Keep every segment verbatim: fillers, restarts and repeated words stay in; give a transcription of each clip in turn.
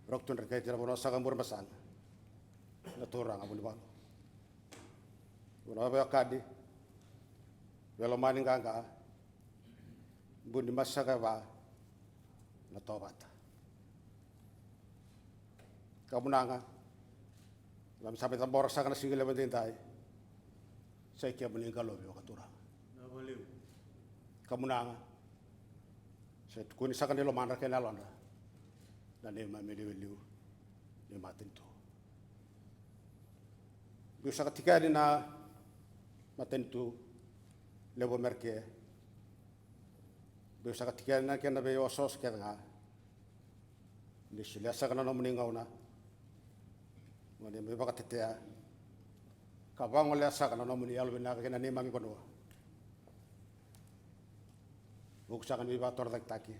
Roktu Dreketi na vanua saka Burebasaga, na turaga Vunivalu. Vanua veiwekani, veilomani qaqa, buni masaka e va na tovata. Kamunaga, keimami sa mai cabora saka na siga levu edaidai. Sa i kemuni qalovi vakaturaga. Kamunaga, sa tukuni saka ni lomadra kei na yalodra na neimami iliuliu ni matanitu. Biu saka tiko yani na matanitu levu Mereke. Biu saka tiko yani na kena veiosooso kece ga. Ni solia saka na nomuni gauna mo ni mai vakatetea ka vagolea saka na nomuni yalovinaka kei na neimami vanua. Vuku saka ni veivakatorocaketaki.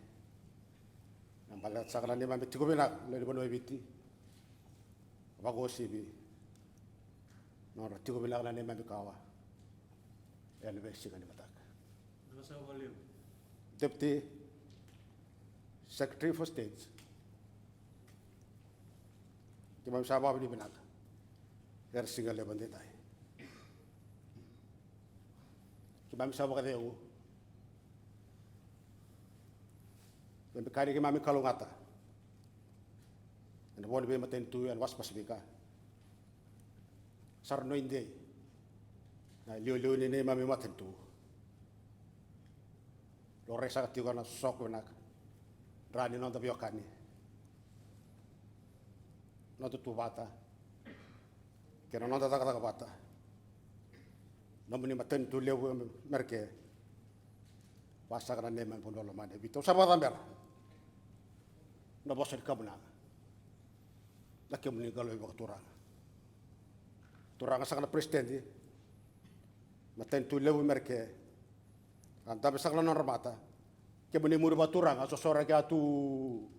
Na baleta saka na neimami tiko vinaka na lewe ni vanua e Viti. Vakauasivi nodra tiko vinaka na neimami kawa ena veisiga ni mataka. Deputy Secretary for State, keimami sa vakavinavinaka era siga levu edaidai. Keimami sa vakacegu. Keimami kani keimami kalougata ena vo ni veimatanitu ena Wasa Pasifika. Sa ra nuidei na iliuliu ni neimami matanitu. Laurai saka tiko na sosoko vinaka, dra ni noda veiwekani, noda tu vata kei na noda cakacaka vata. Nomuni matanitu levu Mereke. Vaka saka na neimami vanua lomani e Viti. Au sa vakacabera na vosa ni kamunaga na kemuni qalovi vakaturaga. Turaga saka na peresitedi, matanitu levu Mereke, a dabe saka na nodra mata. Kemuni muri vakaturaga, sosoraki a tu.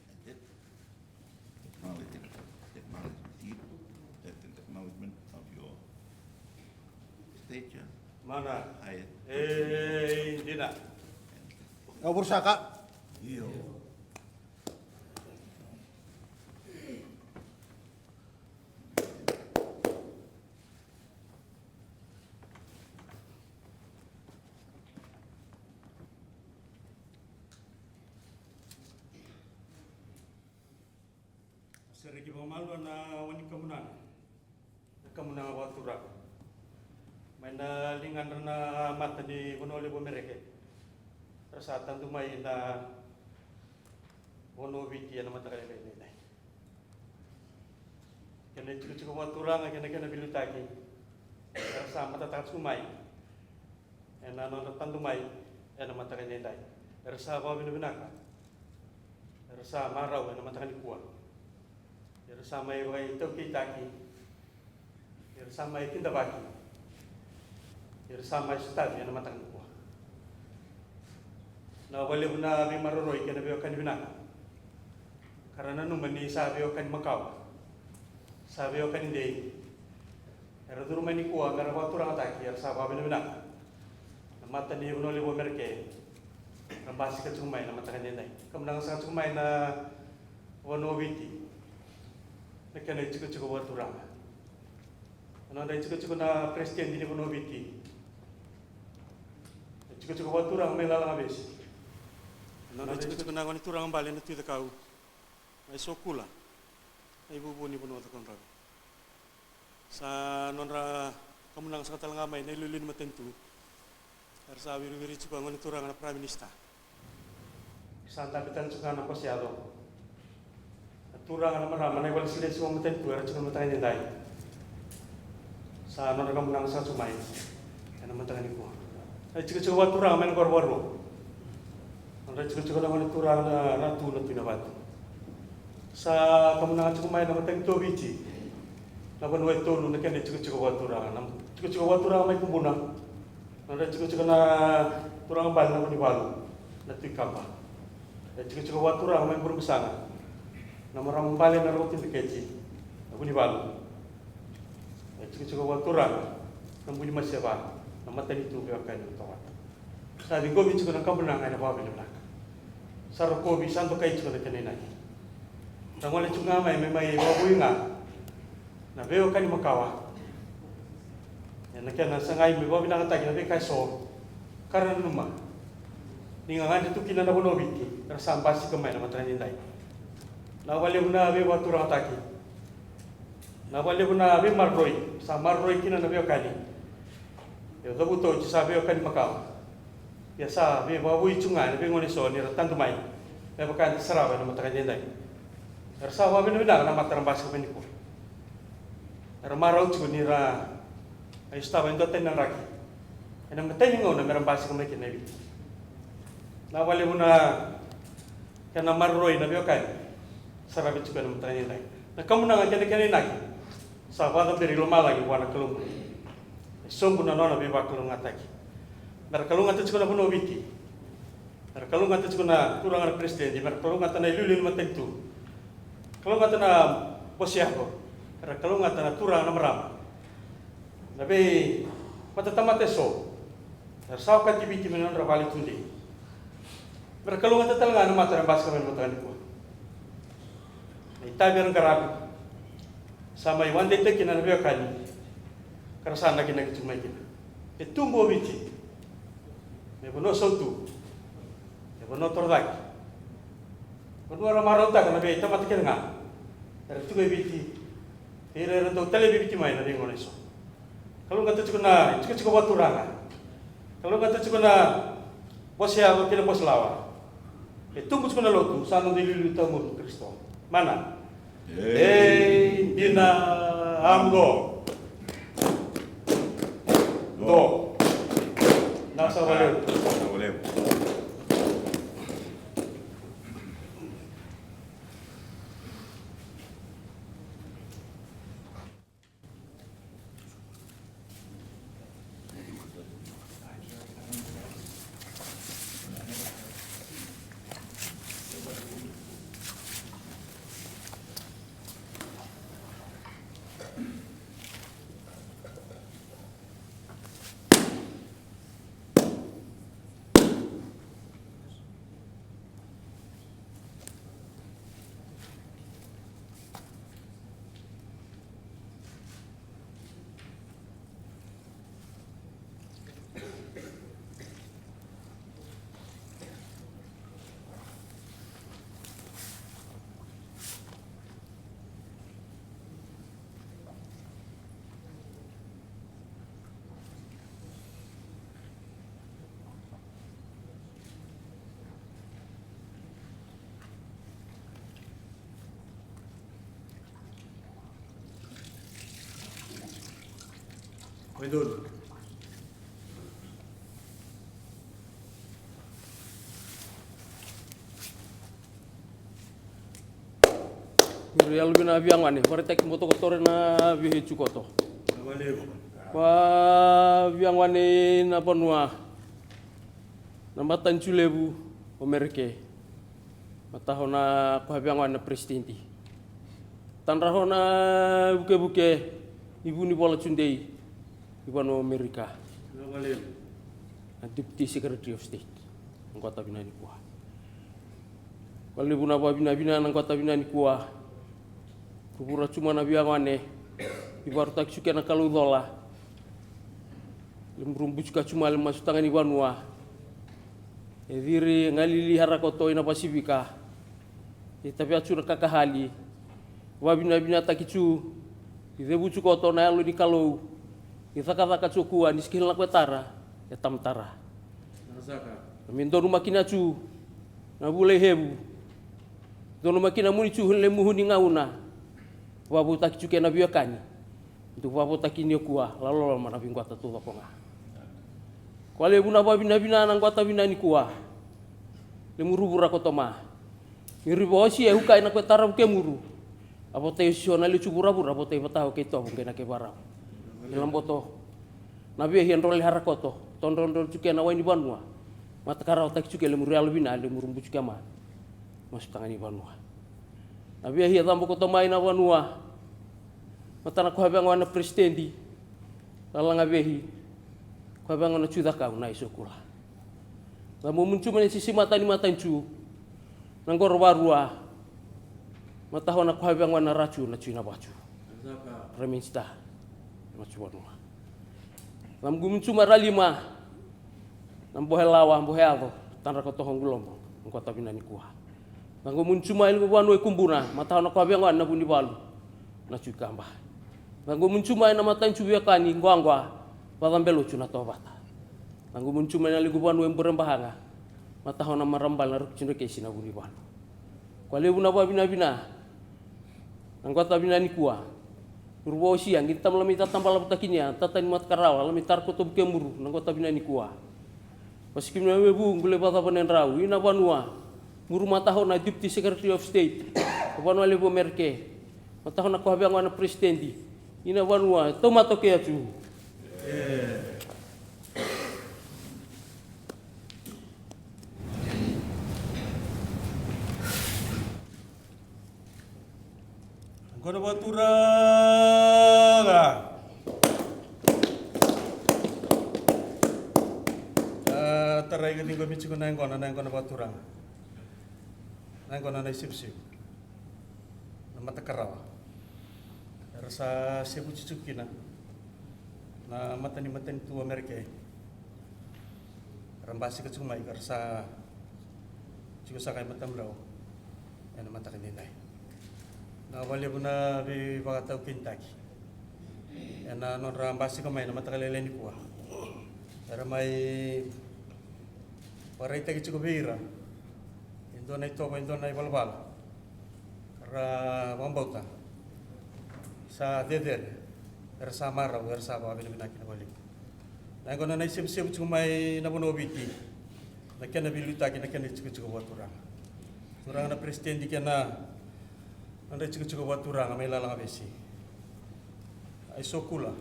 And that acknowledgement, acknowledge with you, that an acknowledgement of your stature, mana height, e dina. Au vurusaka. Io. Sereki vakamalua na wani kamunaga, na kamunaga vakaturaga mai na ligadra na mata ni vanua levu Mereke. Ra sa tadu mai na vanua Viti ena mataka edaidai. Kena itikotiko vakaturaga kei na kena veiliutaki era sa matataka tiko mai ena nodra tadu mai ena mataka edaidai. Era sa vakavinavinaka, era sa marau ena mataka nikua. Era sa mai vakaitaukeitaki, era sa mai kidavaki, era sa mai sotavi ena mataka nikua. Na vakalevu na veimaroroi kei na veiwekani vinaka ka ra nanuma ni sa veiwekani makawa, sa veiwekani dei. Era curu mai nikua me ra vakaturagataki, era sa vakavinavinaka na mata ni vanua levu Mereke. Ra basika tiko mai na mataka edaidai. Kamunaga saka tiko mai na vanua Viti na kena itikotiko vakaturaga. Na nodra itikotiko na peresitedi ni vanua Viti, na itikotiko vakaturaga mai Lalagavesi. Na nodra itikotiko na gone turaga bale na Tui Cakau mai Sokula, na ivuvu ni vanua Cakaudrove. Sa nodra kamunaga saka tale ga mai na iliuliu ni matanitu. Era sa wiriviri tiko a gone turaga na Prime Minister. Sa dabe tale tiko ga na bose yaco. Na turaga na marama na ivalasilesi vakamatanitu era tiko na mataka edaidai. Sa nodra kamunaga saka tiko mai ena mataka nikua. Na itikotiko vakaturaga mai na Qorovarua. Nodra itikotiko na gone turaga na Ratu na Tui Navatu. Sa kamunaga tiko mai na matanitu o Viti. Na vanua e tolu na kena itikotiko vakaturaga. Na itikotiko vakaturaga mai Kubuna. Nodra itikotiko na turaga bale na Vunivalu, na Tui Kaba. Na itikotiko vakaturaga mai Burebasaga, na marama bale na Roko Tui Dreketi, Na vunivalu, e tikotiko vakaturaga na bui ni masiva, na matanitu veiwekani ni Tovata. Sa ciqomi tiko na kamunaga ena vakavinavinaka. Sa rokovi, sa dokai tiko na kena inaki. Sa gole tiko ga mai me mai vakavoui ga na veiwekani makawa ena kena sagai me vakavinavinakataki na veika eso ka ra nanuma ni gagadre tu kina na vanua o Viti era sa basika mai na mataka ni dai. Na vakalevu na veivakaturagataki, na vakalevu na veimaroroi sa maroroi kina na veiwekani. Ia cavuta oti sa veiwekani makawa. Ia sa veivakavoui tu ga ena veigauna eso ni ra tadu mai me vaka eda sarava ena mataka ni dai. Era sa vakavinavinaka na mata ra basika mai nikua. Era marau tiko ni ra a sotava e dua tani na draki ena imatai ni gauna me ra basika mai kina e Viti. Na vakalevu na kena maroroi na veiwekani saravi tiko ena mataka ni dai. Na kamunaga kei na kena inaki sa vakacaberi lomalagi vua na Kalou. E sobu na nona veivakalougatataki. Me ra kalougata tiko na vanua o Viti. Me ra kalougata tiko na turaga na peresitedi, me ra kalougata na iliuliu ni matanitu, kalougata na bose yaco, me ra kalougata na turaga na marama, na veimatatamata eso era sa okati Viti me nodra vale tudei. Me ra kalougata tale ga na mata era basika mai na mataka nikua. Na itavi era qaravi sa mai wadaitaki kina na veiwekani ka ra sa nakinaki tu mai kina. E tubu o Viti me vanua sautu, e vanua torocake, vanua era marautaka na veitamata kece ga era tiko e Viti, kei ira era dau talevi Viti mai na veigauna eso. Kalougata tiko na tikotiko vakaturaga. Kalougata tiko na bose yaco kei na bose lawa. E tubu tiko na lotu, sa noda iliuliu tawamudu Karisito. Mana. Ei, dina, amdo. Do. Na sa valeu. Mai donu. Ira yalo vina via gone, varetaki mo tokotore na via hitu koto. Valevu. Via gone na vanua. Na matanitu levu o Merike. Mataho na koya via gone na presidenti. Tadraho na vukevuke ni vunivola tudei ni vanua o Merika. Na Deputy Secretary of State. Na qota vina nikua. Ko levu na vavinavina na qota vina nikua. Ko vura tuma na via gone. Ni varutaki suke na Kalou cola. Le muru butuka tuma le masu taga ni vanua. E ciri galili harakoto ina Pasifika. E tavia tu na kakahali. Vavinavinataki tu. I cevu tu koto na yalo ni Kalou. I cakacaka tu kua ni sikila na koetara. E tamatara. Na me donumakina tu. Na vula i hevu. Donumakina muni tu le muhu ni gauna. Vavutaki tu kei na viakani. Dou vavotaki ni kua, laloloma na viguata tu coko ga. Ko levu na vavinavina na guata vina ni kua. Le muru vura koto ma. Ni rivo osi e hukai na kue taravu ke muru. A votai osi o na lecu vuravura, a votai vataho kei tovo kei na kei varau. Ni laboto. Na via hia drole hara koto. Todrodro cuke na wai ni vanua. Matakarawataki cuke le muru yalo vina, le muru bucuke ma. Masu taga ni vanua. Na via hia cabo koto mai na vanua. Matana ko Havea Gone na Peresitedi, Lalaga Vehi, ko Havea Gone na Tui Cakau na Aisokula. Cabu Muni Juma na isisimata ni matanitu, na qoro varua, Matahona ko Havea Gone na Ratu na Tui Navatu, Prime Minister na Tui Vanua. Cabu Muni Juma ralima, na Bohe Lawa, Bohe Yaco, Tadra ko Toka Gulobo, na qota vina nikua. Cabu Muni Juma e Levu Vanua e Kubuna, Matahona ko Havea Gone na Vunivalu na Tui Kaba. Cabu Muni Juma ena matanitu veiwekani, Quaqua, Vacabelotu na Tovata. Cabu Muni Juma ena Levu Vanua e Burebahaga, Matahona Marama Bale na Rokotui Drekesi na Vunivalu. Ko Levu na vavinavina, na qota vina nikua. Muru vaosia, qi tama lami tata bala vata kinia, tata ni matakarawa, lami tara koto vukemuru, na qota vina nikua. Vasikimia Vevu, qule vacava na drau, ina vanua. Muru Matahona, Deputy Secretary of State, ko Vanua Levu Amerike. Matahona ko Havea Gone na Peresitedi, ina vanua, taumatoke atu. Gone vakaturaga. A, tarai ga ni qo me tiko na yaqona, na yaqona vakaturaga. Na yaqona na isevusevu. Na matakarawa. Era sa sevuti tiko kina na mata ni matanitu Amerika. Ra basika tiko mai ka ra sa tiko saka e matamudrau ena mataka ni dai. Na vakalevu na veivakataukenitaki ena nodra basika mai na mataka lailai nikua. Era mai vakaraitaki tiko vei ira e dua na itovo, e dua na ivalavala. Ra vakabauta sa cecere, era sa marau, era sa vakavinavinaka kina vakalevu. Na yaqona na isevusevu tiko mai na vanua o Viti, na kena veiliutaki, na kena itikotiko vakaturaga. Turaga na Peresitedi kei na nodra itikotiko vakaturaga mai Lalaga Vehi, Aisokula,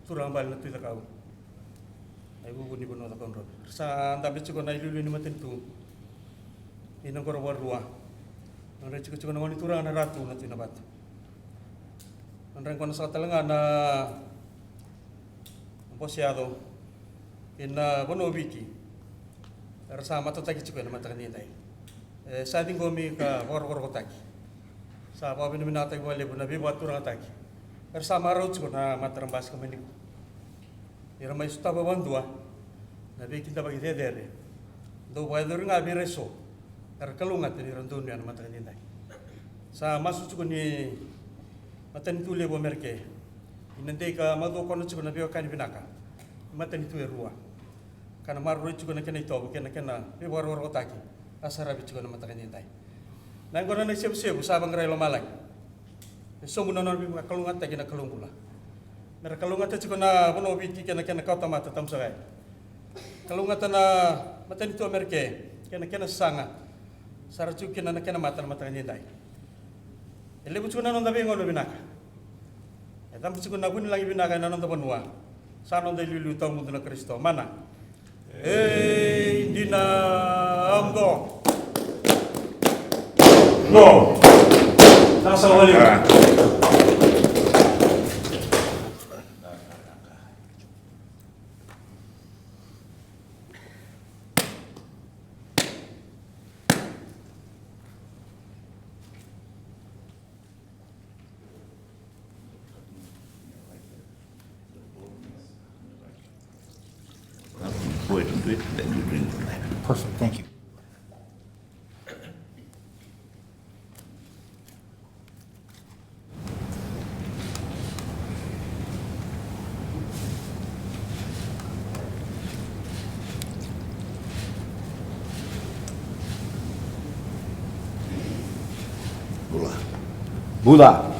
Turaga Bale na Tui Cakau. Na ivuvu ni vanua Cakaudrove. Ra sa dabe tiko na iliuliu ni matanitu ina qoro varua. Nodra itikotiko na gone turaga na Ratu na Tui Navatu. Nodra yaqona saka tale ga na Bose Yaco kei na vanua o Viti. Era sa matataki tiko ena mataka ni dai. E sa ciqomi ka vakarokorokotaki. Sa vakavinavinakataki vakalevu na veivakaturagataki. Era sa marau tiko na mata ra basika mai nikua. Ni ra mai sotava vakadua na veikidavaki cecere. Dau vakayacori ga vei ira eso era kalougata ni ra donuya na mataka ni dai. Sa masu tiko ni matanitu levu Amerika ina dei ka macuakona tiko na veiwekani vinaka. Matanitu e rua. Ka na maroroi tiko na kena itovo kei na kena veivakarokorokotaki a saravi tiko na mataka ni dai. Na yaqona na isevusevu sa vaqarai lomalagi. E sobu na nona veivakalougatataki na Kalou bula. Me ra kalougata tiko na vanua o Viti kei na kena kawatamata tamusakai. Kalougata na matanitu Amerika kei na kena sasaga. Sa ra tiko kina na kena mata na mataka ni dai. E levu tiko na noda veigauna vinaka. E cabe tiko na vunilagi vinaka ena noda vanua. Sa noda iliuliu tawamudu na Karisito. Mana. Ei, dina, oqo. Oqo. Sa sa wali. Pour it into it, then you drink from that. Perfect, thank you. Bula. Bula.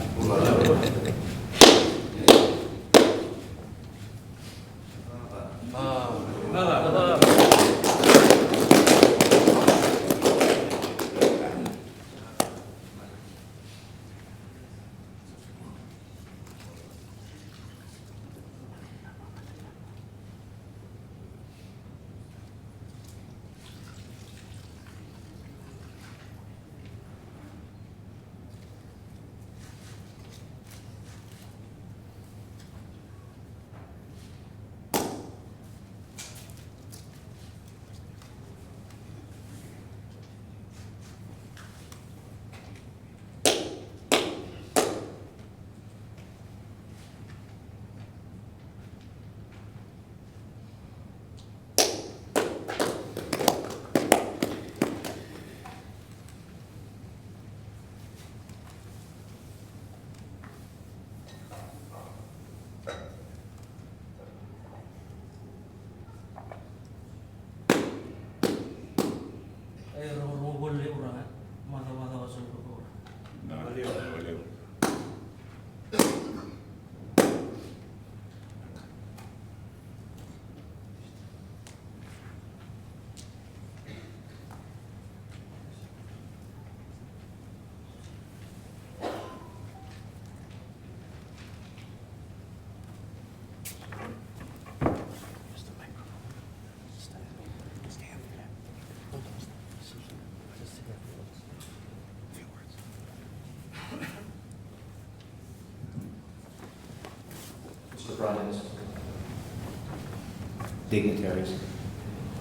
Dignitaries.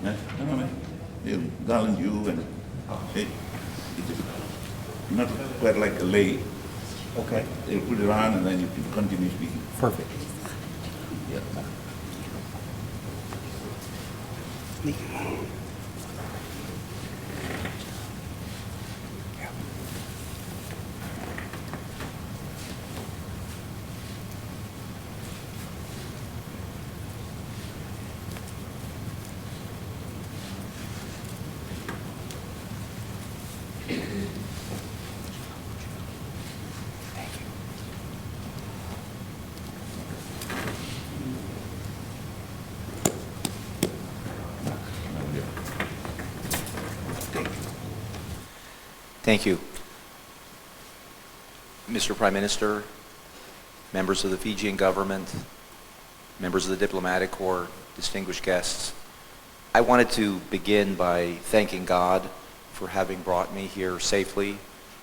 Yeah, no, no, no. You, Garland, you and, eh, it is not quite like a lei. Okay. They put it on and then you can continue speaking. Perfect. Yeah. Thank you. Mister Prime Minister, members of the Fijian government, members of the diplomatic corps, distinguished guests, I wanted to begin by thanking God for having brought me here safely,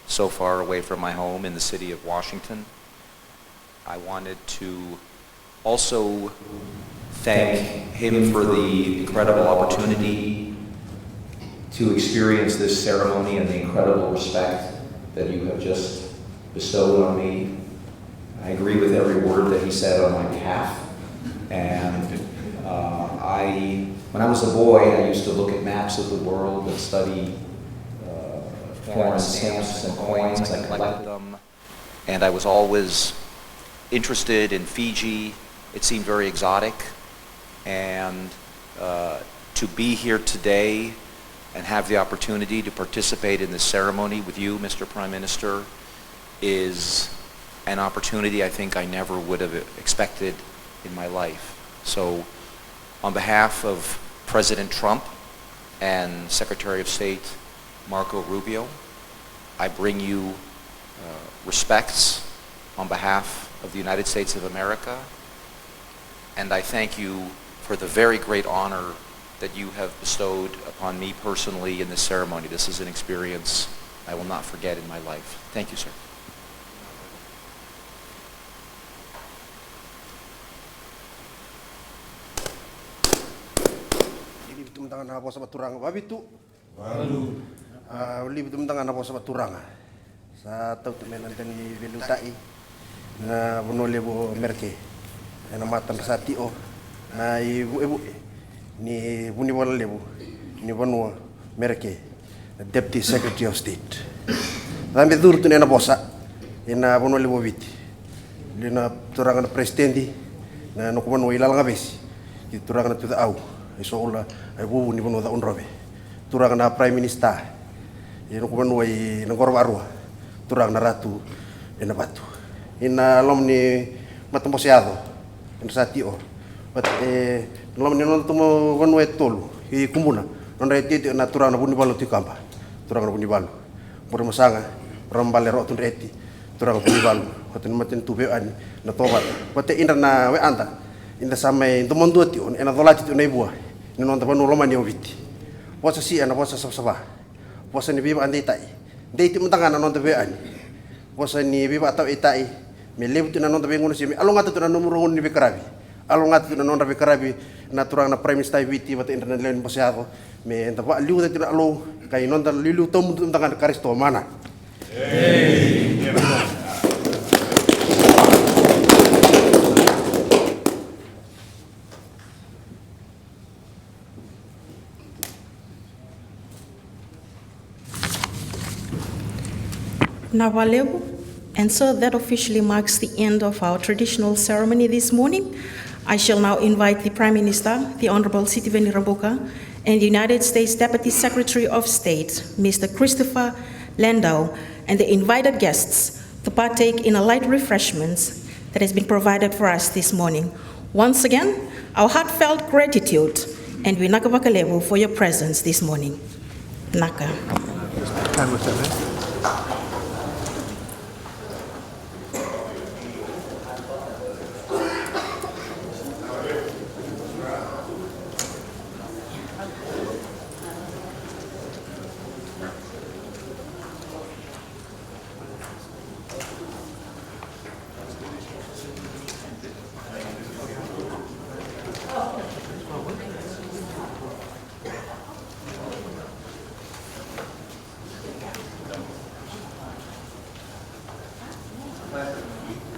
so far away from my home in the city of Washington. I wanted to also thank him for the incredible opportunity to experience this ceremony and the incredible respect that you have just bestowed on me. I agree with every word that he said on my behalf. And uh, I, when I was a boy, I used to look at maps of the world and study uh, foreign stamps and coins. I collected them. And I was always interested in Fiji. It seemed very exotic. And uh, to be here today and have the opportunity to participate in this ceremony with you, Mister Prime Minister, is an opportunity I think I never would have expected in my life. So, on behalf of President Trump and Secretary of State Marco Rubio, I bring you uh, respects on behalf of the United States of America, and I thank you for the very great honor that you have bestowed upon me personally in this ceremony. This is an experience I will not forget in my life. Thank you, sir. Ni vitu mada ga na vosa vaturaga, vavitu. Valu. A, ni vitu mada ga na vosa vaturaga. Sa tautu mai na dani veiliutaki na vanua levu o Mereke ena matadra sa tio na ivuevuke ni vunivola levu ni vanua Mereke, na Deputy Secretary of State. Cabe curu tu na ena vosa ena vanua levu o Viti, liu na turaga na peresitedi, na noqu vanua i Lalagavesi, kei turaga na Tuca'au, e so ula, e vuvu ni vanua Ca'audrove, turaga na Prime Minister, e noqu vanua i Naqorovarua, turaga na Ratu e Navatu. Ina loma ni matabose yaco, ena sa tio. But, e, loma ni noda tumu vanua e tolu i Kubuna, nodra e tio na turaga na Vunivalu na Tui Kaba, turaga na Vunivalu. Bure Masaga, Ramabale Ro'otu Dreti, turaga na Vunivalu, vata ni matanitu veiwekani na Tovata. Vata idra na we'ada, ida sa mai domadua tio, ena colati tio na ivua ni noda vanua lomani o Viti. Vosa sia na vosa savasava. Vosa ni veivakadeitai. Dei tiko mada ga na noda veiwekani. Vosa ni veivakatawaitai. Me levu tu na noda veigauna sia me yaloqata tu na nomu rogo ni veikaravi. Yaloqata tu na nodra veikaravi na turaga na Prime Minister i Viti vata idra na lewe ni bose yaco. Me da vakaliuca tu na Alou ka i noda liuliu tawamudu mada ga na Karisito mana. Vinaka vakalevu. And so that officially marks the end of our traditional ceremony this morning. I shall now invite the Prime Minister, the Honorable Sitiveni Rabuka, and the United States Deputy Secretary of State, Mister Christopher Landau, and the invited guests to partake in a light refreshments that has been provided for us this morning. Once again, our heartfelt gratitude and vinaka vakalevu for your presence this morning. Vinaka. Bible.